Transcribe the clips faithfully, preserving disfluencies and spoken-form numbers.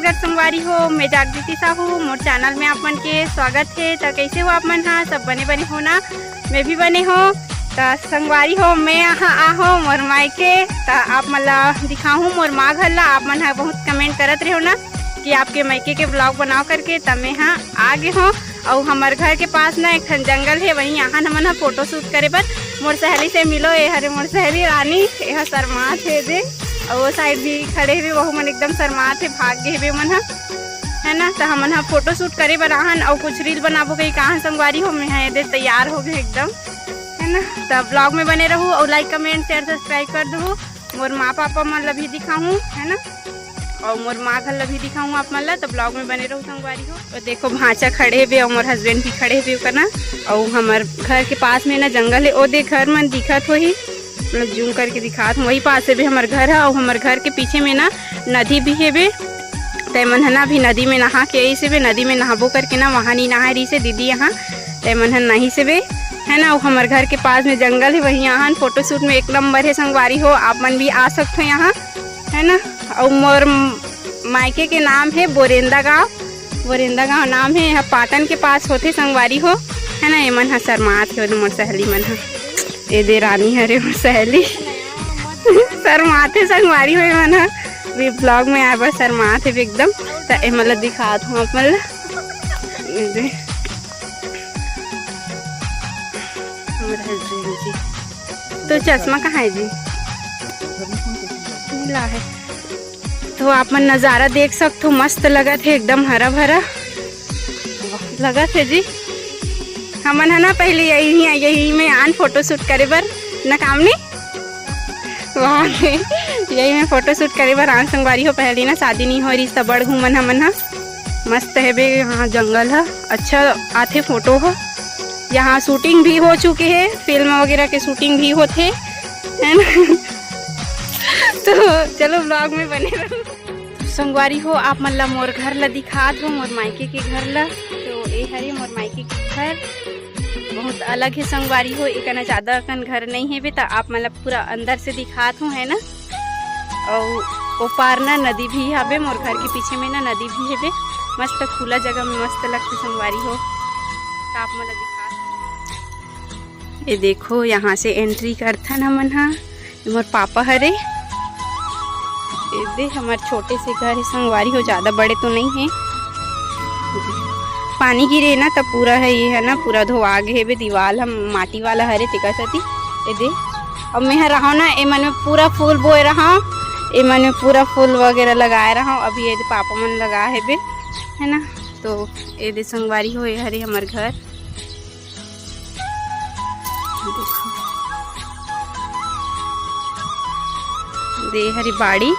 नमस्कार संगवारी हो, मैं जागृति साहू, मोर चैनल में आप मन के स्वागत हे। त कइसे हो आप मन हा? सब बने बने हो ना? मैं भी बने हो। त संगवारी हो, मैं यहाँ आहो मोर मायके, त आप मन ला दिखाहूँ मोर माँ घर ला। आप मन हा बहुत कमेंट करत रहो ना कि आपके मायके के ब्लॉग बनाओ करके, त मैं हा आ गे हो। अउ हमर घर के पास ना एक ठन जंगल हे, वहीं आहान हमन ह फोटो शूट करे बर। मोर सहेली से मिलो, ए हरे मोर सहेली रानी, ए ह शर्मात हे दे। अउ वो साइड भी खड़े हेबे, वहू मन एकदम शर्मात हे, भाग गे हेबे मन ह, है ना। त हमन ह फोटो शूट करे बर आहान अउ कुछ रील बनाबो कही कहाँ संगवारी हो, मैं ह ए दे तैयार हो गे एकदम, है ना। त ब्लॉग में बने रहू अउ लाइक, कमेंट, शेयर, सब्सक्राइब कर दू। मोर माँ पापा मन ला भी दिखाहूँ, है ना, अउ मोर माँ घर ला भी दिखाहूँ आप मन ला। त ब्लॉग में बने रहू संगवारी हो। अउ देखो भांचा खड़े हेबे अउ मोर हस्बैंड भी खड़े हेबे ओकर ना। अउ हमर घर के पास में ना जंगल हे, ओ दे घर मन दिखत होही, मतलब जूम करके दिखात हूँ, वही पास हेबे हमर घर ह। अउ हमर घर के पीछे में ना नदी भी हेबे, ते मन ह ना अभी नदी में नहा के आइस हेबे, नदी में नहाबो करके ना वहाँ नहीं नहाए रहिस हे दीदी यहाँ, ते मन ह नहाइस हेबे, है ना। अउ हमर घर के पास में जंगल हे, वहीं आहान फोटो शूट में एक नंबर हे संगवारी हो, आप मन भी आ सकत हो यहाँ, है ना। अउ मोर मायके के नाम हे बोरेंदा गांव, बोरेंदा गांव नाम हे, यहाँ पाटन के पास होथे संगवारी हो, है ना। एमन ह शर्मात हे, मोर सहेली मन ह, ए दे रानी हरे मोर सहेली शर्मात हे संगवारी हो, एमन ह भी ब्लॉग में आए बर शर्मात हे एकदम। त एमन ला दिखात हूँ आप मन ला, ए दे हमर हस्बैंड जी। तो चश्मा कहाँ है जी? मिला है। तो आप मन नज़ारा देख सकथो, मस्त लगत हे, एकदम हरा भरा लगत हे जी। हमन ह ना पहले यही, यही में आन फोटो शूट करे बर ना कामनी, वहाँ पे यही में फोटो शूट करे बर आन संगवारी हो। पहले ना शादी नहीं हो रही त बड़ घूमन हमन ह, मस्त हेबे यहाँ जंगल ह, अच्छा आथे फोटो ह। यहाँ शूटिंग भी हो चुके हे, फिल्म वगैरह के शूटिंग भी होथे, है ना। तो चलो ब्लॉग में बने रहो। संगवारी हो, आप मन ला मोर घर ला दिखात हो, मोर मायके के घर ला। तो ए हरे मोर मायके के घर, बहुत अलग हे संगवारी हो, एकना ज्यादा अकन घर नहीं हेबे, त आप मन ला पूरा अंदर से दिखात हो, है ना। अउ ओ पार ना नदी भी हवे, मोर घर के पीछे में ना नदी भी हेबे। मस्त खुला जगह में मस्त लगथे संगवारी हो। त आप मन ला दिखात हूँ। ये देखो, यहाँ से एंट्री करथन हमन हा। ये मोर पापा हरे। ये दे हमर छोटे से घर हे संगवारी हो, ज्यादा बड़े तो नहीं हे। पानी गिरे ना, त पूरा है, ये है ना, पूरा धोआ गे हेबे। दीवाल हम माटी वाला हरे, तेकर सेती। ये दे, अब मैं ह रहूँ ना, एमन में पूरा फूल बोए रहूँ, एमन में पूरा फूल वगैरह लगाए रहूँ। अभी ये दे पापा मन लगा हेबे, है ना। तो ये दे संगवारी हो, ये हरे हमर घर। देखो, दे हरे बाड़ी,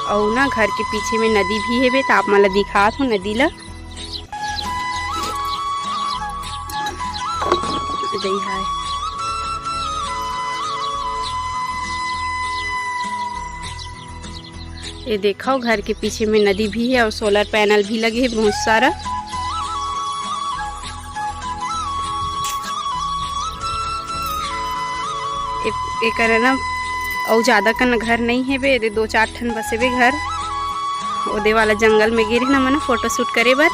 अउ ना घर के पीछे में नदी भी हेबे, त आप मन ला दिखात हो नदी ला। दे हाय। ये देखो, घर के पीछे में नदी भी है और सोलर पैनल भी लगे है बहुत सारा। ए-, एकर ना अउ ज्यादा कन घर नहीं है बे, एदे दो चार ठन बसे बे घर। ओदे वाला जंगल में गे रहे ना, मना फोटो शूट करे बर,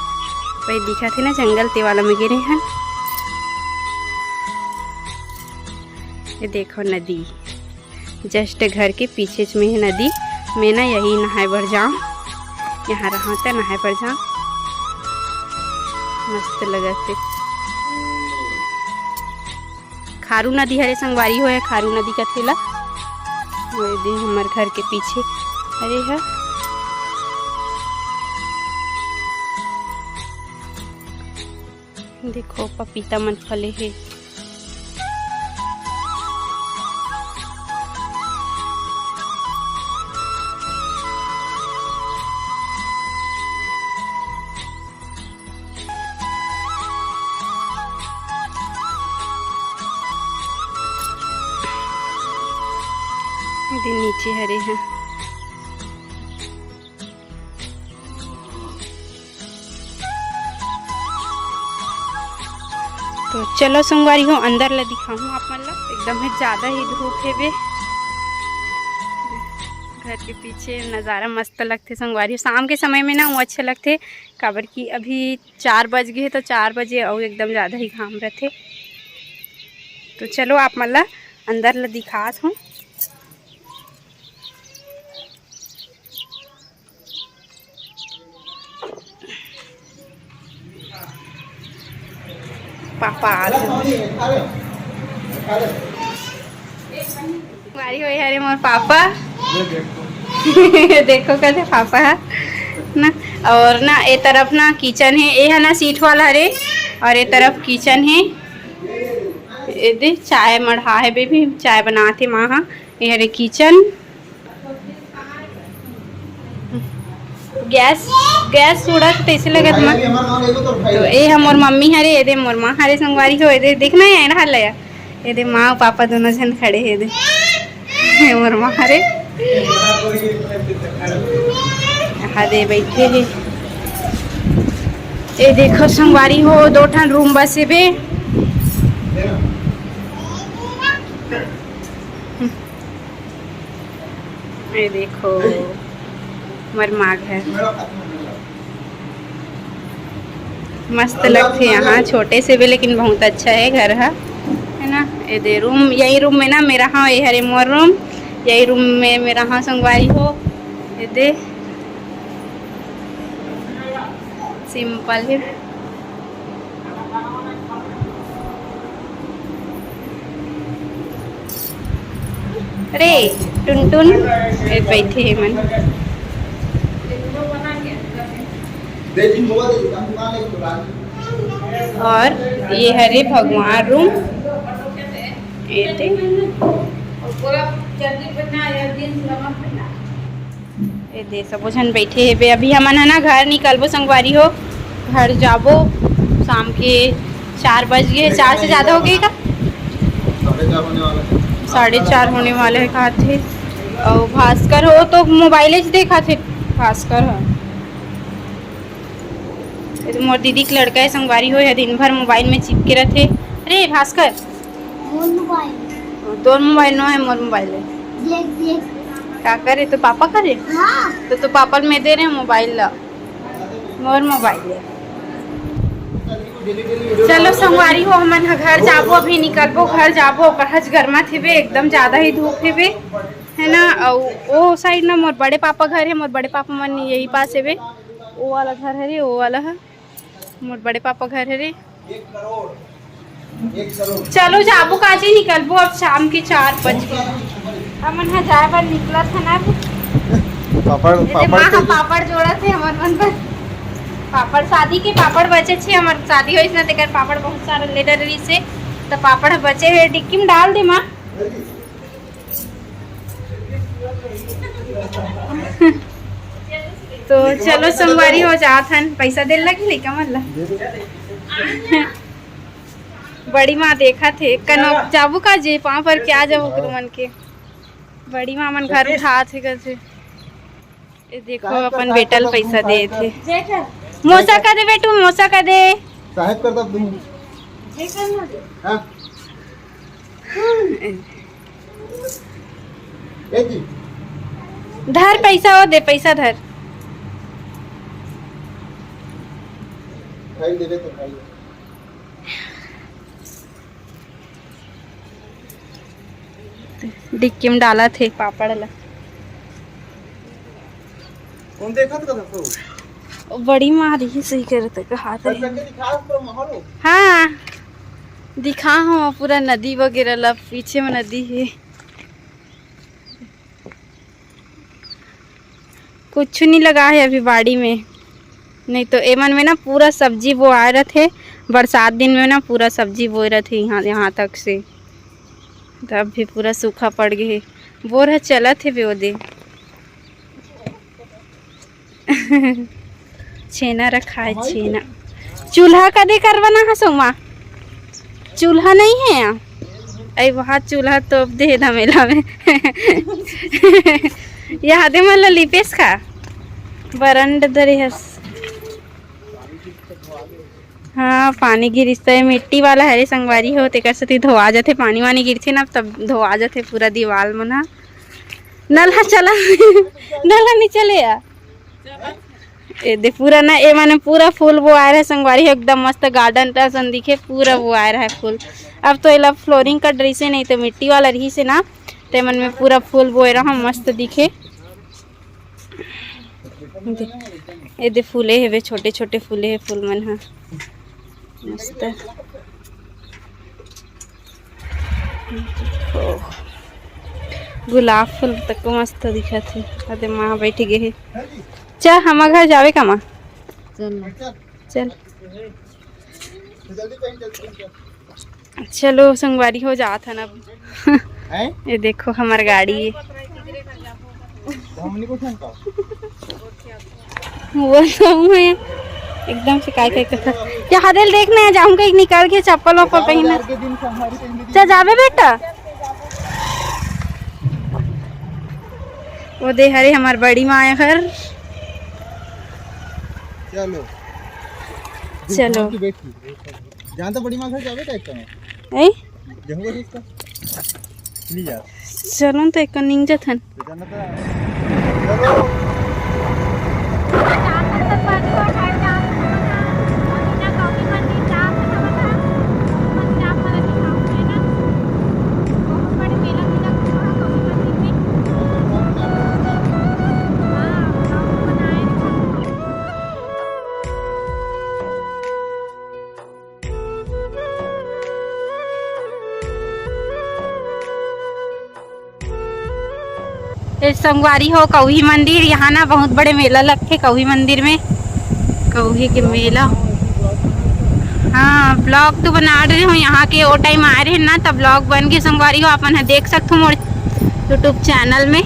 वही दिखत है ना जंगल, ते वाला में गे रहे हन। ये देखो नदी। जस्ट घर के पीछे में है नदी। मैं ना यही नहाए बर जाऊँ, यहाँ रहूँ त नहाए बर जाऊँ। मस्त लगत हे। खारू नदी हरे संगवारी हो, खारू नदी कथे ला। वो दे हमर घर के पीछे हरे ह। देखो पपीता मन फले हे। एदे नीचे हरे ह। तो चलो संगवारी हो, अंदर ला दिखाऊँ आप मन ला। एकदम ही ज्यादा ही धूप हे बे। घर के पीछे नज़ारा मस्त लगथे संगवारी। शाम के समय में ना वो अच्छा लगथे, काबर कि अभी चार बज गए हे, तो चार बजे अउ एकदम ज़्यादा ही घाम रहथे। तो चलो, आप मन ला अंदर ला दिखात हूँ। पापा आ गे। संगवारी हो, ये हरे मोर पापा। देखो कैसे पापा है ना। और ना, ए तरफ ना किचन है, ये है ना सीट वाला हरे, और ये तरफ किचन है। ये दे, चाय मढ़ा है बेबी, चाय बनाते माँ हा। ये हरे किचन। गैस, गैस उड़त तैसे लगत मत। तो ए हमर मम्मी हरे, एदे मोर माँ हरे संगवारी हो, एदे देखना है ना हल्ला। एदे माँ अउ पापा दोनों झन खड़े हे, एदे मोर माँ हरे। हरे बैठे हे। ए देखो संगवारी हो, दो ठन रूम बस हे बे। ये देखो, मरमाग है, मस्त लगथे यहाँ, छोटे से भी, लेकिन बहुत अच्छा है घर हा, है ना। ये दे रूम, यही रूम में ना मेरा, हाँ, ये हरे मोर रूम, यही रूम में मेरा, हाँ, संगवारी हो। ये दे सिंपल है। अरे टुनटुन, ए, बैठे हे मन। और ये हरे भगवान रूम, एते। ए दे, सबो झन बैठे हे बे। अभी हमन ह ना घर निकलबो संगवारी हो, घर जाबो। शाम के चार बज गए, चार से ज़्यादा हो गए का? साढ़े चार होने वाला है। साढ़े चार होने वाले है, कहा थे। और भास्कर हो तो मोबाइल ज देखा थे, भास्कर हो। ये तो मोर दीदी के लड़का है संगवारी हो, ये दिन भर मोबाइल में चिपके रहते। अरे भास्कर, मोर मोबाइल। तोर मोबाइल नो है, मोर मोबाइल है। देख, देख। का करे, तो पापा करे? हाँ। तो, तो पापा में दे रहे मोबाइल ला, मोर मोबाइल है। चलो संगवारी हो, हमन ह घर जाबो, अभी निकलबो, घर जाबो। ओकर हज गर्मा थेबे, एकदम ज़्यादा ही धूप हेबे, है ना। अउ ओ साइड ना मोर बड़े पापा घर है, मोर बड़े पापा मन यही पास हेबे। ओ वाला घर हरे, ओ वाला है मोर बड़े पापा घर हरे। चलो जाबो काजी, निकलबो अब शाम के चार बज के। हमन ह जाए बर निकलत हन अब। पापड़, एदे पापड़ माँ के ह पापड़ जोड़त हे हमर मन बर। पापड़, शादी के पापड़ बचे छे, हमर शादी होइस ना, तेकर पापड़ बहुत सारा ले डरे रहिस हे, त पापड़ ह बचे हे, डिक्की में डाल दे माँ। तो चलो संगवारी हो, जात हन, पैसा दे लगी लइका मन ला। बड़ी माँ देखत हे, कनो जाबू का जे पाँव पर क्या जाबू गुरु मन के। बड़ी माँ मन घर उठात हे कथे। ये देखो, अपन बेटा ल पैसा देत हे। मोसा का दे बेटू, मोसा का दे। साहेब कर दब तुम। हाँ। ए जी। धर पैसा, वो दे पैसा, धर। खाई देबे तो खाई। डिक्की में डालत हे पापड़ ला। कौन देखत का था? ओ बड़ी माँ रही, सही करत का हाथ बस है। चक्के दिखा, पूरा माहौल हो। हाँ, दिखा हो, पूरा नदी वगैरह ला, पीछे में नदी है। कुछ नहीं लगा है अभी बाड़ी में, नहीं तो एमन में ना पूरा सब्जी बोआए रथे। बरसात दिन में ना पूरा सब्जी बोए रथे यहाँ, यहाँ तक से। तब भी पूरा सूखा पड़ गए हे। बोर ह चलत हे बे ओदे। छेना रखा है, छेना। चूल्हा कदे करवाना है सोमा? चूल्हा नहीं है यहाँ। अई वहाँ चूल्हा तोप दे हे धमेला में। यादे मन ला लिपेस का बरंड दरे हस। हाँ, पानी गिरिस त मिट्टी वाला हरे संगवारी हो, तेकर सेती धोआ जाथे, पानी वानी गिरथे ना, तब धोआ जाथे पूरा दीवाल मन ह। नल ह चला, नल ह नइ चले या। ए दे पूरा ना, ए माने पूरा फूल बोआय रहे संगवारी, एकदम मस्त garden असन दिखे, पूरा बोआय रहे फूल। अब तो एला flooring कर डरिसे, नहीं तो मिट्टी वाला रहिसे ना, ते मन में पूरा फूल बोए रहा, मस्त दिखे। दे, ए दे फूले हेवे, छोटे छोटे फूले हे फूल मन ह, मस्त। ओ, गुलाब फूल तक मस्त दिखत हे। अरे माँ बैठ गे हे। चल, हम घर जावे का माँ? चल ना। चल। चलो संगवारी हो, जात हन अब। हैं? ये देखो हमर गाड़ी हे। हमनी को ठन का? वो तो हूँ है। एकदम से काय काय करता। या हदेल देखना है, जाऊँ कहीं निकाल के चप्पल वप्पल पहनना। के दिन से हमारी पहन ली। चल जाबे बेटा। वो दे हरे हमार बड़ी माँ है घर। चलो। चलो। बैठ। जान तो बड़ी माँ घर जावे का एक समय। ए? जहूँ बस इसका। चली जा। चलो तो एक निंग जथन। तो जाना तो। चलो। ए संगवारी हो, कौही मंदिर, यहाँ ना बहुत बड़े मेला लगथे कौही मंदिर में। कौही के मेला, हाँ, vlog तो बना रहे हो, यहाँ के वो time आए रहे ना, तब vlog बन के संगवारी हो, अपन ह देख सकथो मोर YouTube channel में।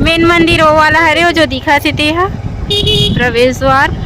Main मंदिर वो वाला हरे, वो जो दिखा थे, ते हा प्रवेश द्वार।